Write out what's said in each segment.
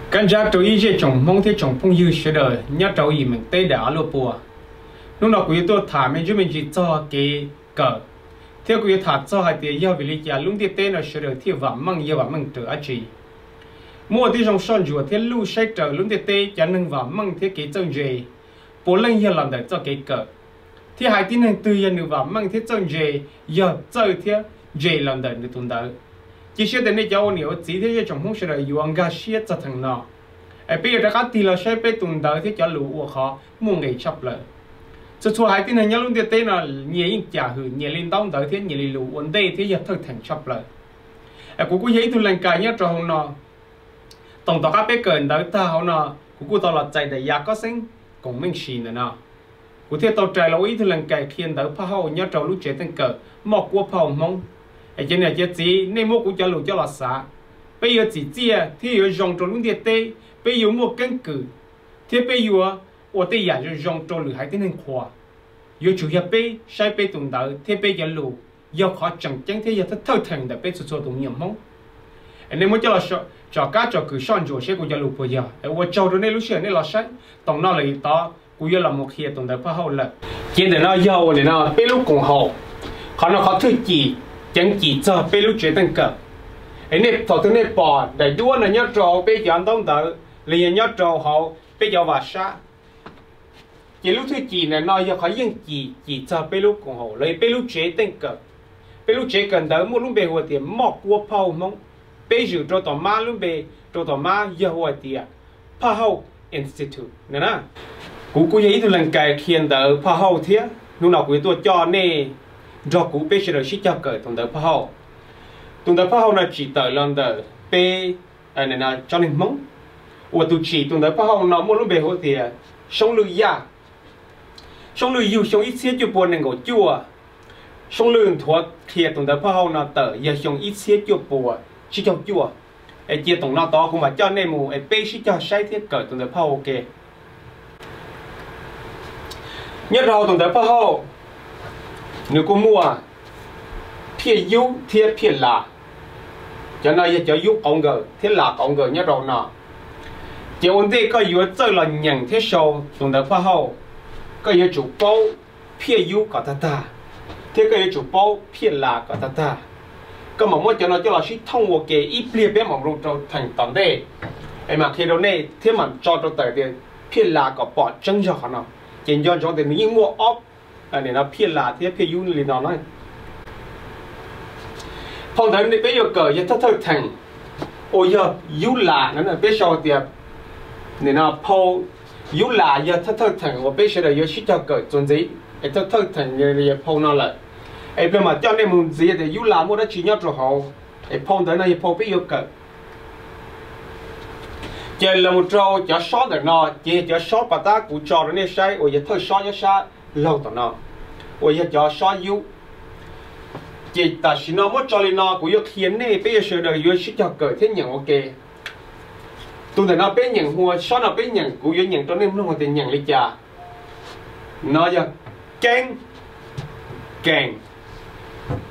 Kab ntsab rau ib zej tsoom Hmoob thiab tsoom phooj ywg sawv daws nyob rau yim meem teb daim av luaj pua. Hnub no kuv yuav tuaj tham me ntsuj me ntsis txog kev kawm, thiab kuv yuav tham txog hais tias yog vim li cas lub ntiaj teb no sawv daws thiaj vam meej, yog vam meej raws dab tsi. Muaj tib zoo soj ntsuam thiab luj saib raws lub ntiaj teb cov neeg vam meej thiab kev txawj ntse puav leej yog los ntawm txoj kev kawm, thiab hais tib neeg twg yog nws vam meej thiab txawj ntse, yog txawj thiab ntse los ntawm nws tus ntawd. Cia siab tias nej cov ua niam ua txiv thiab zej tsoom Hmoob sawv daws yuav nkag siab txog theem no. Es peb yuav rov qab tig los saib peb tus ntawv thiab cov lus ua qhov muaj nqis tshaj plaws. Txhua txhua haiv tib neeg nyob lub ntiaj teb no nyias yeej cam hwm nyias li ntaub ntawv thiab nyias li lus ua ntej thiab yog thawj theem tshaj plaws. Es kuv kuj yog ib tug leej kais nyob rau hauv no. Toom tom qab peb kawm ntawv tag hauv no, kuv kuj tau los txais daim yav kob xeeb koom meej si ntawm no. Kuv thiaj tau rais los ua ib tug leej kais qhia ntawv phaj hauj nyob rau lub tsev teej kawm Moj Kuab Phaj Hauj Hmoob. Es cov niam cov txiv, nej muab kuv cov lus coj los xav, peb yuav txim txiaj thiab yuav zoo rau lub ntiaj teb, peb yuav muaj keeb kwm, thiab peb yuav ua tej yam zoo zoo rau lwm haiv tib neeg qhuas. Yuav tsum yog peb saib peb tus ntawv thiab peb cov lus yog qhov tseem ceeb thiab yog thawj theem ntawm peb txhua txhua tus me nyuam Hmoob. Es nej muab coj los tsom kab tsom kwm soj ntsuam seb kuv cov lus puas yog. Es ua tsaug rau nej lub sij hawm nej los saib. Toom no lawm tod kuv yuav los mus qhia tus ntawv phaj hauj lawm. Ces ntawm no yog ua nim no peb lub koom haum, qhov no qhov thwj cim ceev cim txog peb lub tsev teej kawm. Es nej thaum twg nej pom daim duab no nyob rau hauv peb cov ntaub ntawv los yog nyob rau hauv peb cov vam sab, ces lub thwj cim ntawm no yog qhov yeej cim cim txog peb lub koom haum los yog peb lub tsev teej kawm. Peb lub tsev kawm ntawv muaj lub npe hu ua tias Moj Kuab Phaj Hauj Hmoob. Peb zwm rau tom mab lub npe, rau tom mab yog hu ua tias Phaj Hauj Institute no na. Kuv kuj yog ib tug leej kais qhia ntawv phaj hauj thiab hnub no kuv yuav tuaj coj nej nrog kuv peb sawv daws sib cog kawm tus ntawv phaj hauj. Tus ntawv phaj hauj no tsim tawm los ntawm peb tsob neeg Hmoob. Uas tus tsim tus ntawv phaj hauj no muaj lub npe hu tias Soob Lwj Yaj. Soob Lwj yug xyoo ib txhiab cuaj pua nees nkaum cuaj. Soob Lwj nthuav qhia tus ntawv phaj hauj no tawm yog xyoo ib txhiab cuaj pua tsib caug cuaj. Es cia toom no tod kuv mam coj nej mus es peb sib cog saib thiab kawm tus ntawv phaj hauj ua ke. Nyob rau hauv tus ntawv phaj hauj, nws kuj muaj phiaj yub thiab phiaj las. Cov no yog cov yub qauv nkaws thiab las qauv nkaws nyob rau no. Ces ua ntej koj yuav txawj los nyeem thiab sau tus ntawv phaj hauj, koj yuav tsum paub phiaj yub kom tag tag, thiab koj yuav tsum paub phiaj las kom tag tag. Koj mam muab cov no coj los sib thooj ua ke ib pliag peb mam mus rau theem tom ntej, es mam qhia rau nej thiab mam tso rau tawm tias phiaj las kom pom tseeb zog qhov no. Ces nco ntsoov tias nws yeej muaj ob, phiaj las thiab phiaj yub li no na. Phau ntawv peb yuav kawm yog thawj thawj theem uas yog yub las no, peb sau tias nim no phau yub las yog thawj thawj theem uas peb sawv daws yuav sib cog kawm txuas ntxiv, es thawj thawj theem yog phau no lawm. Es peb mam coj nej mus ntxiv tias yub las muaj dab tsi nyob rau hauv, es phau ntawv no yog phau peb yuav kawm. Ces los mus rau cov sob ntawm no ces yog cov sob pas tab kuv tso rau nej saib uas yog thawj sob nyob sab laug tom no, uas yog cov sob yub. Ces tam sim no muab tso li no, kuv yuav qhia nej, peb yuav sawv daws yuav sib cog kawm thiab nyeem ua ke. Tus ntawm no peb nyeem hu ua, sob no peb nyeem, kuv yuav nyeem rau nej mloog tias nyeem li cas. No yog keeb, keem,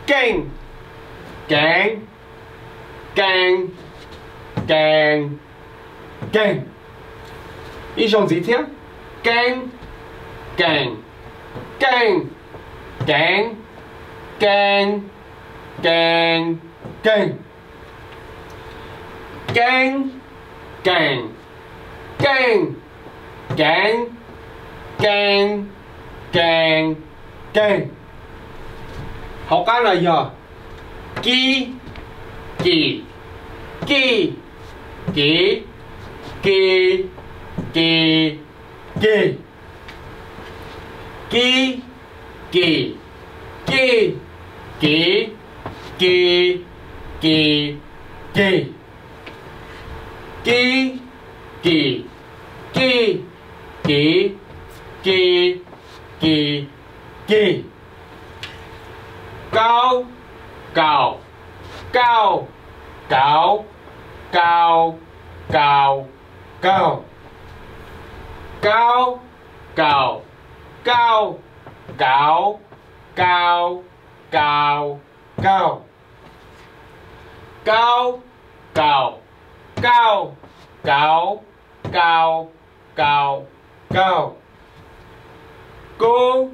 keej, keev, kee, kee, keeg. Ib zaug ntxiv thiab, keeb, keem, keej, keev, kee, kee, keeg. Keeb, keem, keej, keev, kee, kee, keeg. Hauv qab no yog kib, kim, kij, kiv, ki, ki, kig. Kib, kim, kij, kiv, ki, ki, kig. Kib, kim, kij, kiv, ki, ki, kig. Kaub, kaum, kauj, kauv, kauv, kauj, kauj. Kaub, kaum, kauj, kauv, kauv, kauj, kauj. Kaub, kaum, kauj, kauv, kau, kaus, kaug. Kub,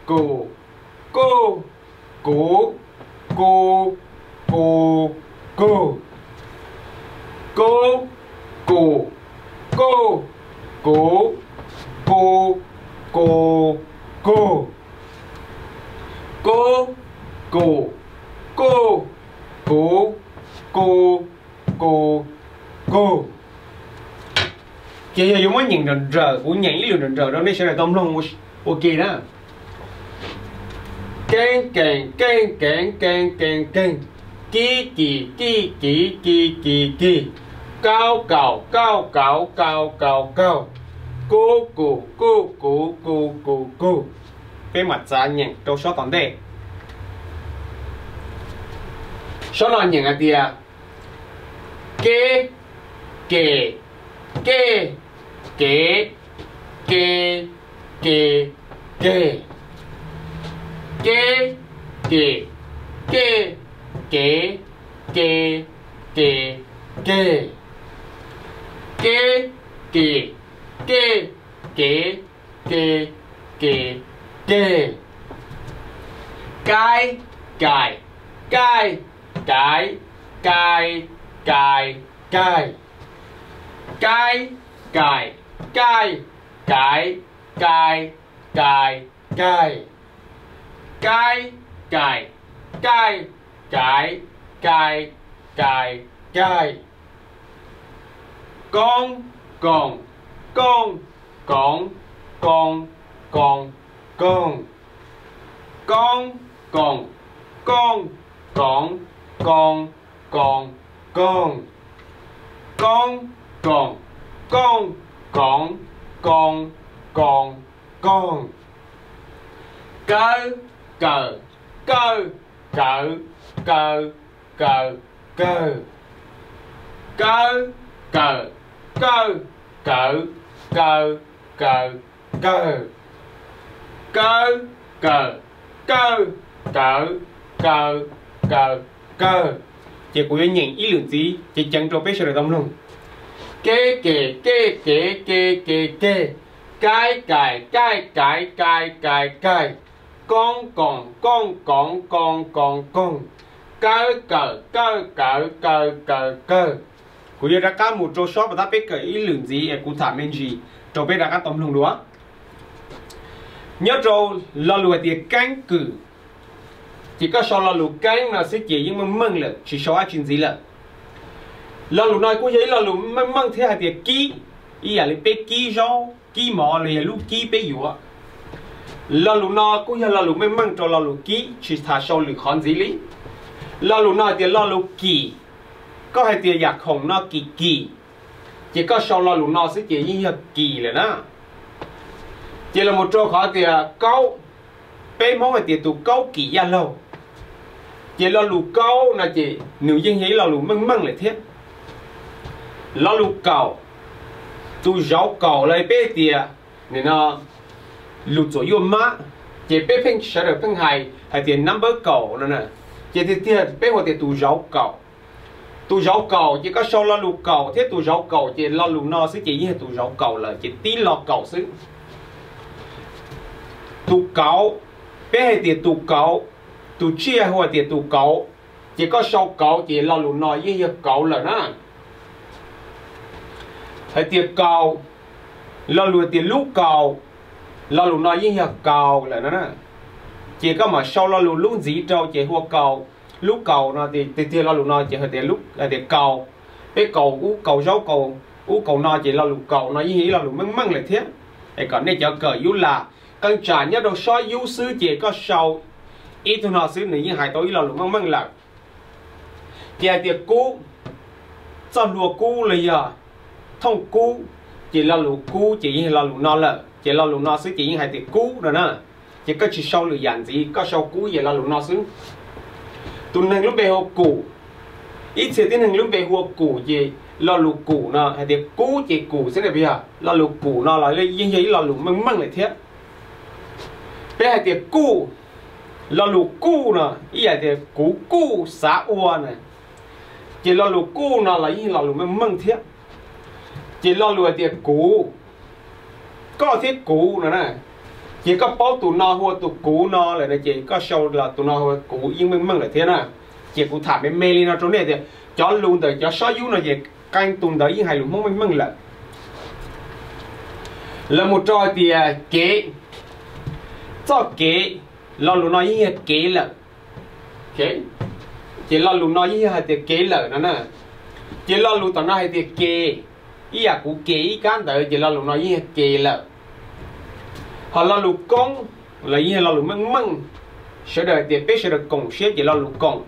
kus, kuj, kus, ku, kus, kug. Kub, kus, kuj, kuv, ku, kus, kug. Kub, kus, kuj, kuv, ku, kus, kug. Ces yog yuav muab nyeem nrawm nrawm, kuv nyeem ib lwm nrawm nrawm rau nej sawv daws tau mloog ua ke na. Keeb kees, keej keev, kees kees, kib kis, kij kiv, ki kis kig, kaub kaus, kauj kauv, kau kaus kaug, kub kus, kuj kuv, ku kus kug. Peb mam txav nyeem rau sob tom ntej. Sob no nyeem hais tias keb, kem, kej, kev, ke, ke, keg. Keb, kem, kej, kev, ke, ke, keg. Keb, kem, kej, kev, ke, ke, keg. Kaib, kaim, kaij, kaiv, kai, kais, kaig. Kaib, kaim, kaij, kaiv, kai, kais, kaig. Kaib, kaim, kaij, kaiv, kai, kais, kaig. Koob, koom, kooj, koov, koos, koos, koog. Koob, koom, kooj, koov, koos, koos, koog. Koob, koom, kooj, koov, koos, koos, koog. Kawb, kawm, kawj, kawv, kaw, kaws, kawg. Kawb, kawm, kawj, kawv, kaw, kaws, kawg. Kawb, kawm, kawj, kawv, kaw, kaws, kawg. Ces kuv yuav nyeem ib lwm ntxiv ceev ceev rau peb sawv daws tau mloog. Keb, kem, kej, kev, ke, ke, keg. Kaib, kaim, kaij, kaiv, kai, kais, kaig. Koob, koom, kooj, koov, koos, koos, koog. Kawb, kawm, kawj, kawv, kaw, kaws, kawg. Kuv yuav rov qab mus rau sob pas tab peb kawm ib lwm ntxiv es kuv tham me ntsis rau peb rov qab tau mloog dua. Nyob rau lo lus hais tias keeb kwm, ces koj sau lo lus keeb no xwb ces yeej meej meej lawm, tsis sau dab tsi ntxiv lawm. Lo lus no kuj yog ib lo lus meej meej thiab hais tias kib, ib yam li peb kib zaub, kib mov los yog lub kib peb yuav. Lo lus no kuj yog lo lus meej meej rau lo lus kib, tsis tas sau lwm qhov ntxiv li. Lo lus no hais tias lo lus kim, koj hais tias yam khoom no kim kim, ces koj sau lo lus no xwb ces yeej yog kim lawm na. Ces los mus rau qhov tias kaub, peb Hmoob hais tias tus kaub kim yaj laug, ces lo lus kaub no ces nws yeej yog ib lo lus meej meej lawm thiab. Lo lus kaum, tus zauv kaum los peb tias nim no lus txuam yuaj mab, ces peb pheej sawv daws pheej hais hais tias number kaum no na, ces tiag tiag peb hu tias tus zauv kaum. Tus zauv kaum ces koj sau lo lus kaum thiab tus zauv kaum ces lo lus no xwb ces yeej yog tus zauv kaum lawm ces tib lo kaum xwb. Tus kauv, peb hais tias tus kauv, tus tsiaj hu hais tias tus kauv, ces koj sau kauv ces lo lus no yeej yog kauv lawm na. Hais tias kaus, lo lus hais tias lub kaus, lo lus no yeej yog kaus lawm na. Ces koj mam sau lo lus lub ntxiv rau ces hu ua kaus. Lub kaus no tiag tiag lo lus no ces hais tias kaus, peb kaus ub kaus zaub kaus ub kaus no ces lo lus kaus no yeej yog ib lo lus meej meej lawm thiab. Es kom nej cov kawm yub las qee tsam nyob rau sob yub xwb ces koj sau ib tug no xwb nws yeej hais tau ib lo lus meej meej lawm. Ces hais tias kub, txoj hlua kub los yog thooj kub, ces lo lus kub ces yeej lo lus no lawm ces lo lus no xwb ces yeej hais tias kub no na. Ces koj tsis sau lwm yam ntxiv, koj sau kub ces lo lus no xwb. Tus neeg lub npe hu ua Kum, ib txhia tib neeg lub npe hu ua Kum ces lo lus Kum no hais tias kub ces Kum xwb na, yog lo lus Kum no los yeej yog ib lo lus meej meej lawm thiab. Peb hais tias kuj, lo lus kuj no ib yam tias kuv kuj xav ua na, ces lo lus kuj no los yeej lo lus meej meej thiab. Ces lo lus hais tias kuv, koj thiab kuv no na, ces koj paub tus no hu ua tus kuv no lawm no ces koj sau los tus no hu ua kuv yeej meej meej lawm thiab na. Ces kuv tham me me li no rau nej tias cov lus ntawm cov sob yub no ces qee tus ntawd yeej hais lus Hmoob meej meej lawm. Lawv mus rau hais tias kev, txoj kev, lo lus no yeej yog kev lawm. Ces lo lus no yeej yog hais tias kev lawm no na. Ces lo lus tom no hais tias ke, ib yam kuv ke ib kab ntawd ces lo lus no yeej yog ke lawm. Ho lo lus koob los yeej yog lo lus meej meej, sawv daws hais tias peb sawv daws koom siab ces lo lus koom.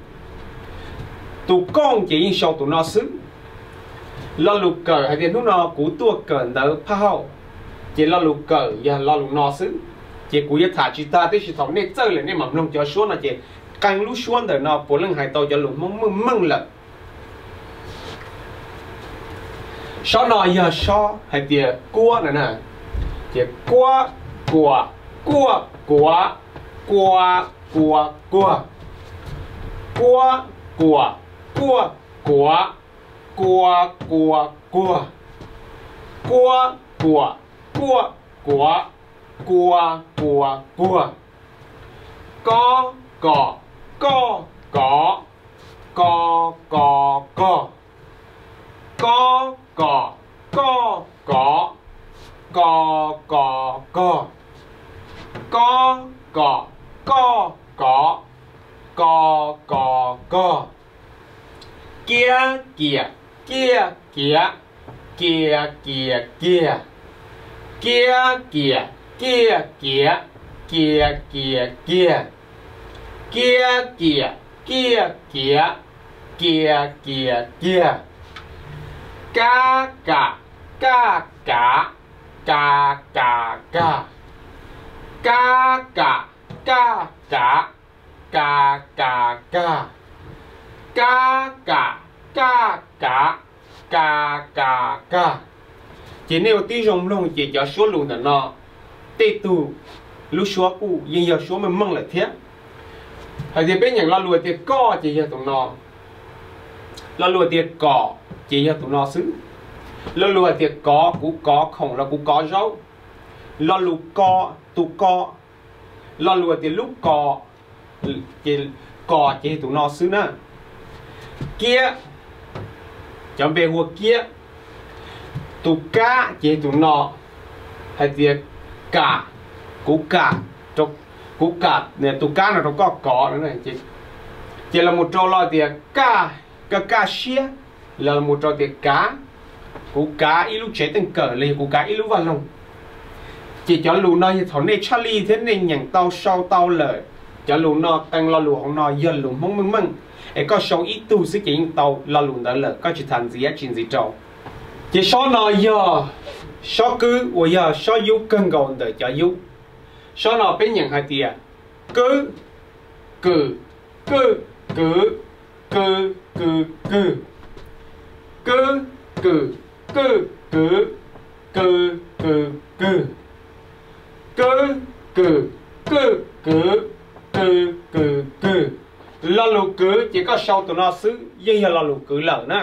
Tus kooj ces yeej sau tus no xwb. Lo lus kawm hais tias hnub no kuv tuaj kawm ntawv phaj hauj, ces lo lus kawm yog lo lus no xwb. Ces kuv yuav tham tsis tag tab sis thaum nej txawj lawm nej mam mloog cov suab no ces qee lub suab ntawm no puav leej hais tau cov lus Hmoob meej meej lawm. Sob no yog sob hais tias kuab no na. Ces kuab, kuam, kuaj, kuav, kua, kua, kuag. Kuab, kuam, kuaj, kuav, kua, kua, kuag. Kuab, kuam, kuaj, kuav, kua, kua, kuag. Kob, kom, koj, kov, ko, ko, kog. Kob, kom, koj, kov, ko, ko, kog. Kob, kom, koj, kov, ko, ko, kog. Kiab, kiam, kiaj, kiav, kia, kias, kiag. Kiab, kiam, kiaj, kiav, kia, kias, kiag. Kiab, kiam, kiaj, kiav, kia, kias, kiag. Kab, kam, kaj, kav, ka, kas, kag. Kab, kam, kaj, kav, ka, kas, kag. Kab, kam, kaj, kav, ka, kas, kag. Ces nej ua tib zoo mloog ces cov suab lus ntawm no tej tug lub suab kuj yeej yog suab meej meej lawm thiab. Hais tias peb nyeem lo lus tias koj ces yog tus no, lo lus tias kom ces yog tus no xwb. Lo lus hais tias kov, kuv kov khoom los kuv kov zaub. Lo lus ko, tus ko, lo lus tias lub ko, ces kos ces yog tus no xwb na. Kiab, cov npe hu ua kiab. Tus kab ces yog tus no, hais tias kam, kuv kam, kuv kam tus kab no rau koj kov. Ces los mus rau lo tias kaj, kaj, kaj siab, los mus rau tias kav, kuv kav ib lub tsev teej kawm los yog kuv kav ib lub vaj loog. Ces cov lus no yog thaum nej tshaj lij thiab nej nyeem tau sau tau lawm, cov lus no qee lo lus hauv no yog lus Hmoob meej meej, es koj sau ib tug xwb ces yeej tau lo lus ntawd lawm, koj tsis tas ntxiv dab tsi ntxiv rau. Ces sob no yog sob kwb uas yog sob yub kawg nkaus ntawm cov yub. Sob no peb nyeem hais tias kwb, kwm, kwj, kwv, kw, kw, kwg. Kwb, kwm, kwj, kwv, kw, kw, kwg. Kwb, kwm, kwj, kwv, kw, kw, kwg. Lo lus kwv ces koj sau tus no xwb yeej yog lo lus kwv lawm na.